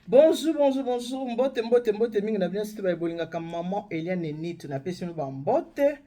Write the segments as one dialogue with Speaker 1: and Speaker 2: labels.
Speaker 1: Bonjour, bonjour, bonjour. Mbote, mbote, mbote mingi na bino surtout ba bolingaka maman Eliane Nitu. Na pesi bino ba mbote.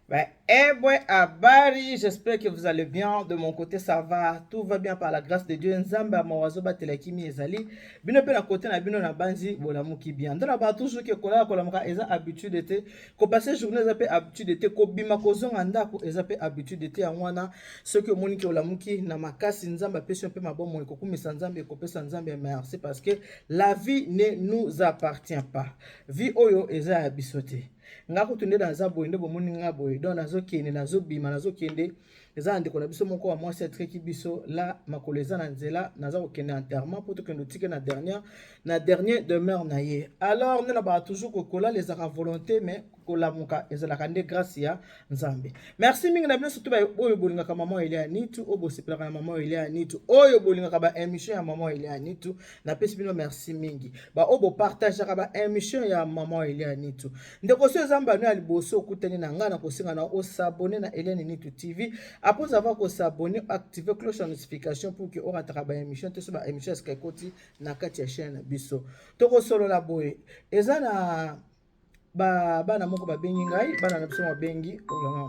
Speaker 1: Ba ebwe abari, j'espère que vous allez bien. De mon côté, ça va. Tout va bien par la grâce de Dieu. Nzambe amawazo batela kimi ezali. Bino pe na côté na bino na banzi bolamuki bien. Ndona ba toujours que kolala kolamuka eza habitude te. Ko passer journée eza pe habitude te. Ko bima kozonga ndako eza pe habitude te. Yango wana soki omoni ke olamuki na makasi nzambe apesi yo mpe mabomoi kokumisa nzambe ekopesa nzambe merci parce que la vie ne nous appartient pas. Vie oyo eza ya biso te. Nga kutu nde naza boye nde bomoni nga boye donc nazokende nazobima nazokende eza na ndeko na biso moko ya mwasi atikaki biso la makolo eza na nzela naza kokende enterrement mpo tokende otike na dernière na dernier demeure na ye. Alors nde nabaka toujours kokolala ezalaka volonté mais kolamuka ezalaka nde grâce ya Nzambe. Merci mingi na bino surtout oyo bolingaka maman Elia Nitu, oyo bosepelaka na maman Elia Nitu, oyo bolingaka ba émission ya maman Elia Nitu, napesi bino merci mingi. Ba oyo bopartageaka ba émission ya maman Elia Nitu. Ndeko so eza mbano ya liboso okutani na ngai na kosenga na osabonner na Eliane Nitu TV. Après avoir kosabonner, activer cloche ya notification pour que orataka ba émission te so ba émission ya sika ekoti na kati ya chaîne na biso. Tokosolola boye. Eza na ba bana moko babengi ngai, bana na biso babengi. Oh là là.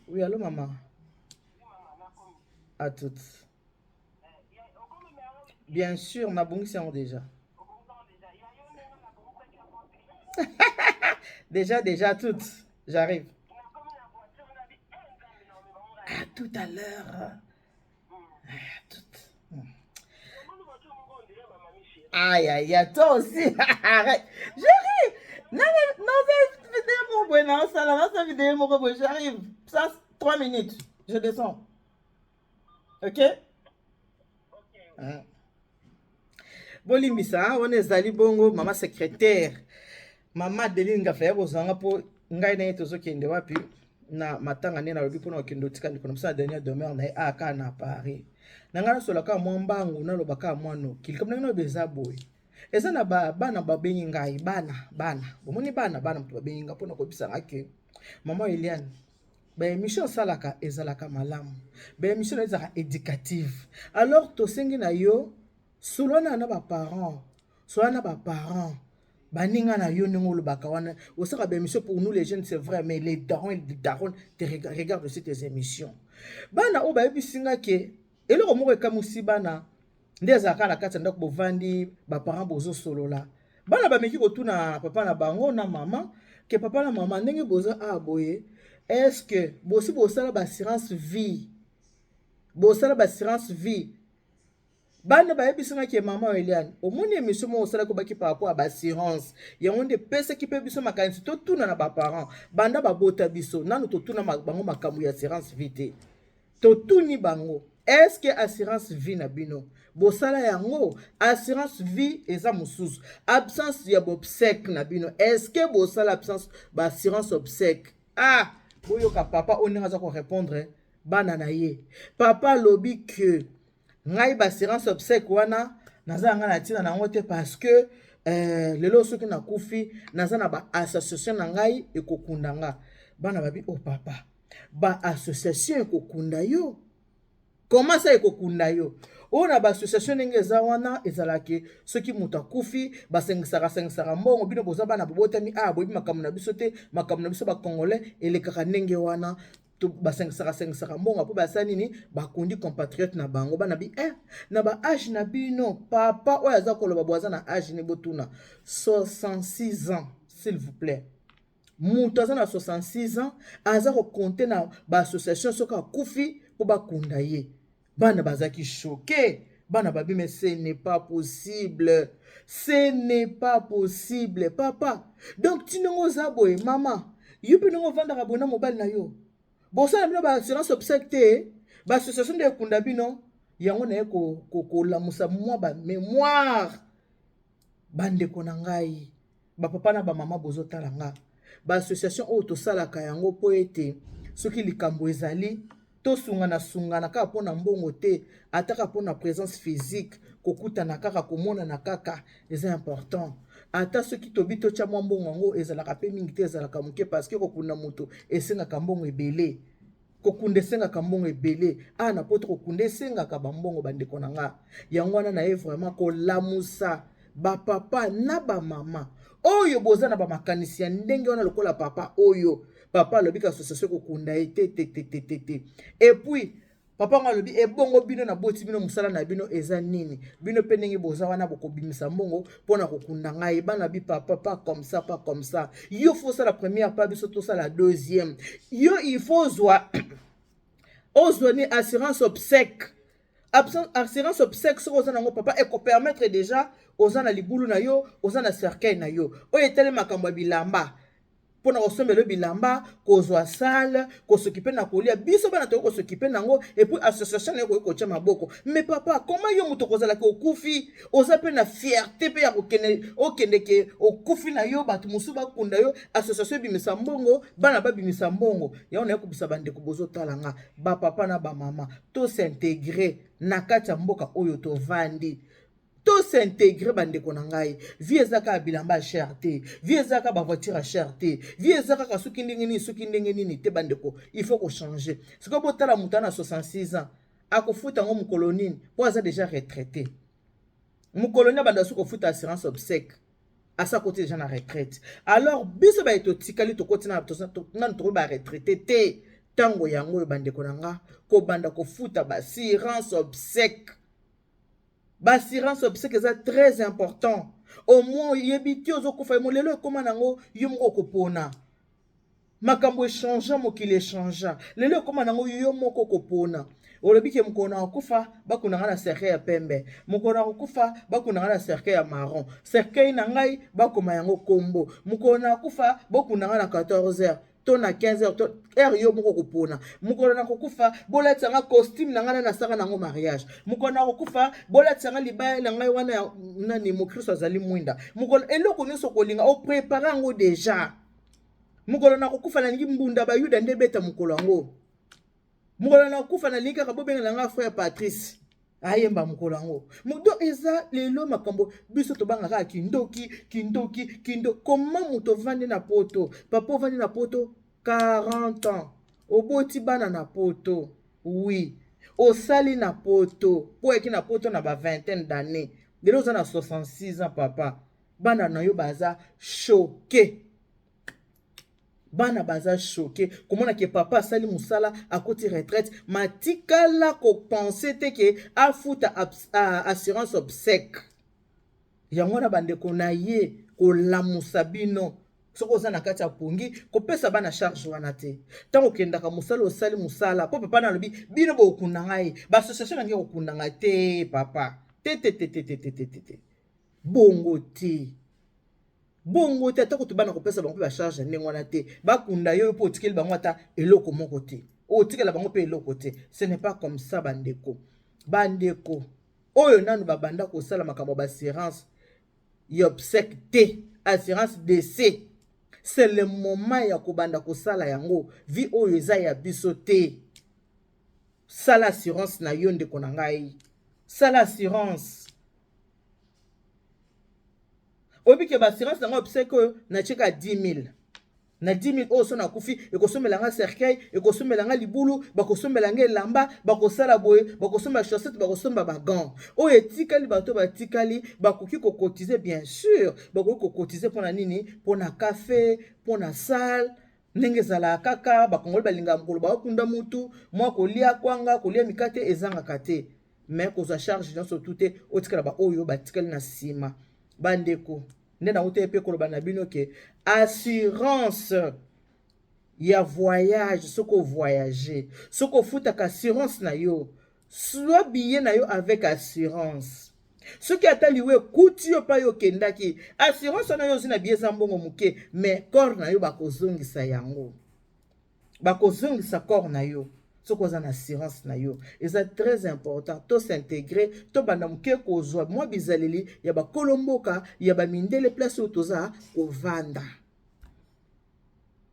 Speaker 1: Oui, allo maman. À toutes. Bien sûr, nabongisi yango déjà. Déjà, déjà, toutes. J'arrive. À tout à l'heure. À toutes. Aïe, aïe, aïe, toi aussi. Arrête. J'arrive. Non, non, non, c'est vidéo moko boye, non, ça, là, c'est vidéo moko boye, j'arrive. Ça, 3 minutes. Je descends. Ok? Ok. Bolimbisa, wana ezali bongo mama secrétaire. Mama Adeline Ngafa ya kozanga mpo ngai na ye tozokende wapi na matanga nde nalobi mpona kokende otika ndeko na biso na dernière demeure na ye aka na Paris. Na ngai nasola kaka mwa mbangu, naloba kaka mwa noki. Likambo ndenge naloba eza boye. Eza na ba, bana babengi ngai, bana, bana. Bomoni bana, bana moto babengi ngai mpona koyebisa ngai ke mama Eliane, ba émission osalaka ezalaka malamu. Ba émission na ezalaka éducative. Alors tosengi na yo solana na ba parents, solana na ba parents. Baninga na yo ndenge olobaka wana osaka ba émission pour nous les jeunes, c'est vrai, mais les darons et les darons te regardent aussi tes émissions. Bana oyo bayebisi nga ke eloko moko ekamwisi bana nde ezalaka na kati ya ndako, bovandi ba parents bozosolola, bana bameki kotuna papa na bango na mama ke papa na mama ndenge boza awa boye, est-ce que bosi bosala ba assurance vie? Bosala ba assurance vie? Bana bayebisi nga ke mama Eliane, omoni émission moko osalaki obaki par rapport ya ba assurance, yango nde epesaki mpe biso makanisi totuna na ba parents banda babota biso nanu totuna bango makambo ya assurance vie te. Totuni bango, est-ce que assurance vie na bino bosala yango? Assurance vie eza mosusu, absence ya obsèque na bino, est-ce que bosala absence ba assurance obsèque? Ah, boyoka papa oyo ndenge aza korépondre bana na ye. Papa alobi ke ngai ba assurance obsèque wana naza ngai na ntina nango te, parce que lelo soki nakufi naza na ba association na ngai ekokunda nga. Bana babi, oh papa, ba association ekokunda yo? Comment ça ekokunda yo? Oyo na ba association ndenge eza wana ezalaki soki moto akufi basengisaka sengisaka mbongo. Bino boza bana bobotami awa, boyebi makambo na biso te. Makambo na biso bacongolais elekaka ndenge wana, basengisaka sengisaka mbongo mpo basala nini? Bakundi compatriote na bango. Bana bi na ba age na bino, papa oyo aza koloba bo aza na age ne botuna 66 ans, s'il vous plaît. Moto aza na 66 ans aza kocompter na baassociation soki akufi mpo bakunda ye. Bana bazalaki choqué. Bana babi, mais ce n'est pas possible, ce n'est pas possible papa. Donc ti ndenge oza boye, mama, yo mpe ndenge ovandaka boye na mobali na yo, bosala bino baassurance obsèque te, baassociation nde ekunda bino. Yango naye kolamusa mwa bamémoire. Bandeko na ngai, bapapa na bamama bozotala nga, baassociation oyo tosalaka yango mpo ete soki likambo ezali tosungana sungana kaka mpona mbongo te, ata kaka mpona présence physique, kokutana kaka, komonana kaka eza important. Ata soki tobi totya mwa mbongo, yango ezalaka mpe mingi te, ezalaka moke, parce que kokunda moto esengaka mbongo ebele. Kokunda esengaka mbongo ebele. Awa na Poto, kokunda esengaka bambongo, bandeko na nga. Yango wana na ye vraiment kolamusa bapapa na bamama oyo boza na bamakanisi ya ndenge wana lokola papa oyo. Papa alobi ka association kokunda ye te, te, te, te, te, te. Et puis papa ngo alobi: ebongo bino naboti bino, mosala na bino eza nini? Bino mpe ndenge boza wana, bokobimisa mbongo mpona kokunda ngai? Bana bi: papa, pas comme ça, pas comme ça. Yo faut osala première pas, biso tosala deuxième. Yo, il faut ozwa ni assurance obsèque. Assurance obsèque, soki oza nango, papa, ekopermettre déjà oza na libulu na yo, oza na cercueil na yo. Oyo etali makambo ya bilamba, mpona kosombela yo bilamba, kozwa salle, kos'occuper na kolia, biso bana tokoki kos'occuper nango. Et puis association na yo koki kotia maboko. Mais papa, koma yo moto kozalaki okufi, oza mpe na fierté mpe ya kokende, okende ke okufi na yo, bato mosusu bakunda yo, association ebimisa mbongo, bana babimisa mbongo. Yango nayekobisa bandeko bozotala nga, bapapa na bamama, tos'intégrer na kati ya mboka oyo tovandi, tos'intégrer, bandeko na ngai. Vie eza kaka bilamba ya cher te, vie eza kaka bavoiture ya cher te, vie eza kaka soki ndenge nini, soki ndenge nini te. Bandeko, il faut kochanger. Sikoyo botala moto ana 66 ans, akofuta yango mokolo nini? Mpo aza déjà retraité. Mokolo nini abanda soki kofuta assurance obsèque? Asa koti déjà na retraite. Alors biso baye totikali, tokoti nanu, tokoki baretraité te. Ntango yango oyo, bandeko na nga, kobanda kofuta baassurance obsèque. Baassurance obsèque eza très important. Au moins oyebi ti ozokufa mo. Lelo ekóma nango yo moko okopona. Makambo echanger, mokili echanger. Lelo ekóma nango yo moko okopona. Olobi ke mokolo na kokufa, bakunda ngai na cercueil ya pembe, mokolo na kokufa, bakunda ngai na cercueil ya marron, cercueil na ngai bakoma yango kombo, mokolo na kokufa, bokunda ngai na 14 heures to na 15 heures to heure yo moko kopona, mokolo na kokufa, bolatisa nga costume na ngai na nasaka nango mariage, mokolo na kokufa, bolatisa nga libaya na ngai wana ya nani, mokristo azali mwinda, mokolo eloko nyonso kolinga opréparer yango déjà. Mokolo na kokufa, nalingi mbunda bayuda nde ebeta mokolo yango. Mokolo na kokufa, nalingi kaka bobengela nga frère Patrice ayemba mokolo yango. Donc eza lelo makambo biso tobangaka kaka kindoki, kindoki, kindo. Koma moto ovandi na Poto, papa, ovandi na Poto 40 ans, oboti bana na Poto, oui, osali na Poto, mpo oyaki na Poto na ba vingtaine d'année, lelo oza na 66 ans, papa. Bana na yo baza choqué, bana baza choqué komona ke papa asali mosala, akoti retraite, matikala kopenser te ke afuta assurance obsèque. Yango wana, bandeko na ye, kolamusa bino. Soki oza na kati ya pongi, kopesa bana charge wana te. Ntango okendaka mosala, osali mosala, mpo papa na alobi: bino bokokunda ngai, baassociation nange kokunda ngai te. Papa, te, te, te, te, te, te, te, te, te, bongo te, bongo te. Ata kutu bana, kopesa bango mpe bacharge ya ndenge wana te. Bakunda yo mpo otikeli bango ata eloko moko te, otikela bango mpe eloko te. Ce n'est pas comme ça, bandeko. Bandeko oyo nanu babanda kosala makambo ya baassurance ya obsèque te, assurance décès, c'est le moment ya kobanda kosala yango. Vie oyo eza ya biso te. Sala assurance na yo, ndeko na ngai, sala assurance. Oyebi ke baassurance nango obsèque oyo natieka 10 000 na 10 000 oyo, so nakufi, ekosombela nga cercueil, ekosombela nga libulu, bakosombela nga elamba, bakosala boye, bakosomba chaussette, bakosomba bagants. Oyo etikali, bato batikali bakoki kocotiser, bien sûr, bakoki kocotiser. Mpona nini? Mpona café, mpona salle, ndenge ezalaka kaka. Bakongoli balingaka mokolo bakunda mutu, mwa kolia kwanga, kolia mikate ezangaka te. Mais kozwa charge nyonso tu te, otikala baoyo batikali na nsima. Bandeko, nde nauti mpe koloba na bino ke assurance ya voyage, soki ovoyage, soki ofutaka assurance na yo, soit billet na yo avec assurance, soki ata liwa ekuti yo mpa yo okendaki, assurance wana yo ozwi na billet eza mbongo moke, mais corps na yo bakozongisa yango, bakozongisa corps na yo soki oza na assurance na yo. Eza très important tos'intégrer, tobanda moke kozwa mwa bizaleli ya bakolo mboka, ya bamindele. Place oyo toza kovanda,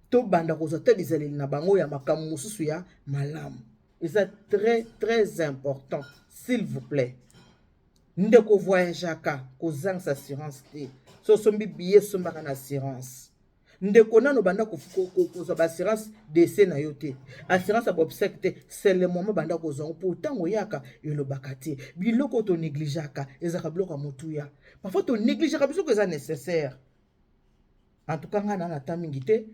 Speaker 1: tobanda kozwa te bizaleli na bango ya makambo mosusu ya malamu. Eza très très important. S'il vous plaît, ndeko, voyageaka, kozangisa assurance te. So osombi billet, esombaka na assurance. Ndeko, nano banda kozwa baassurance décès na yo te, assurance ya baobsèques te. C'est le moment, banda kozwa yango, mpo ntango oyaka elobaka te. Biloko oyo tonégligeaka ezalaka biloko ya motuya. Parfois tonégligeaka biloko eza nécessaire. En tout cas, ngai na ata mingi te.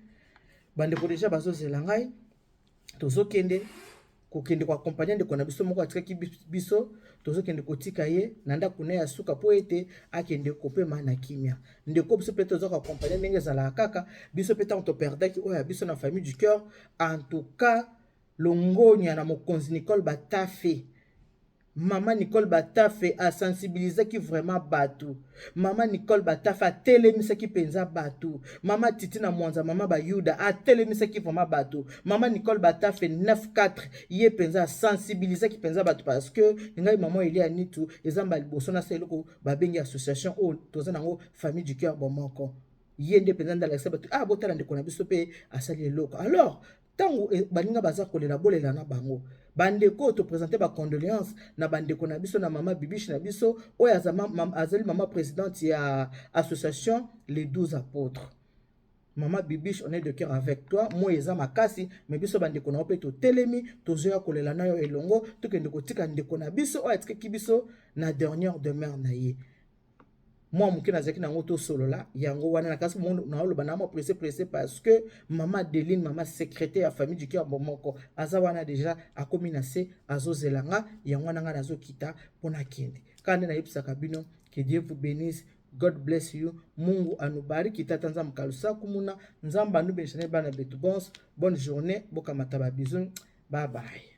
Speaker 1: Bandeko déjà bazozela ngai. Tozokende kokende koaccompagner ndeko na biso moko atikaki biso. Tozokende kotika ye na ndako na ye ya suka mpo ete akende kopema na kimia. Ndeko biso mpe toza koaccompagner ndenge ezalaka kaka. Biso mpe ntango toperdaki oyo ya biso na famille du cœur, en tout cas longonya na mokonzi Nicole Batafe. Mama Nicole Batafe asensibilizaki vraiment bato. Mama Nicole Batafe atelemisaki mpenza bato. Mama Titi na Mwanza, mama Bayuda, atelemisaki vraiment bato. Mama Nicole Batafe 94, ye mpenza asensibilizaki mpenza bato, parce que ngai, mama Elia Nitu, eza mba liboso nasala eloko babengi association oyo toza nango, Famille du Cœur Bomoko. Ye nde mpenza nde alakisa bato: "Ah, botala, ndeko na biso mpe asali eloko." Alors ntango baninga baza kolela, bolela na bango. Bandeko oyo, toprésente bacondoléance na bandeko na biso, na mama Bibiche na biso oyo azali mama présidente ya association Les 12 Apôtres. Mama Bibiche, on est de cœur avec toi. Moi eza makasi, mais biso bandeko na yo mpe totelemi, tozoya kolela na yo elongo. Tokende kotika ndeko na biso oyo atikaki biso na dernière demeure na ye. Mwa moke nazalaki nango, tosolola yango wana. Na kasi naoloba na mwa pressé pressé, parce que mama Adeline, mama secrétaire ya Famille du Cœur Bomoko, aza wana déjà, akomi na se, azozela nga. Yango wana nga nazokita mpo nakende. Kaka nde nayebisaka bino: que Dieu vous bénisse, God bless you, Mungu anubariki, tata Nzambe kalusaku muna Nzambe anubenisha bana betu bonse. Bonne journée, bokamata babisous, bye bye.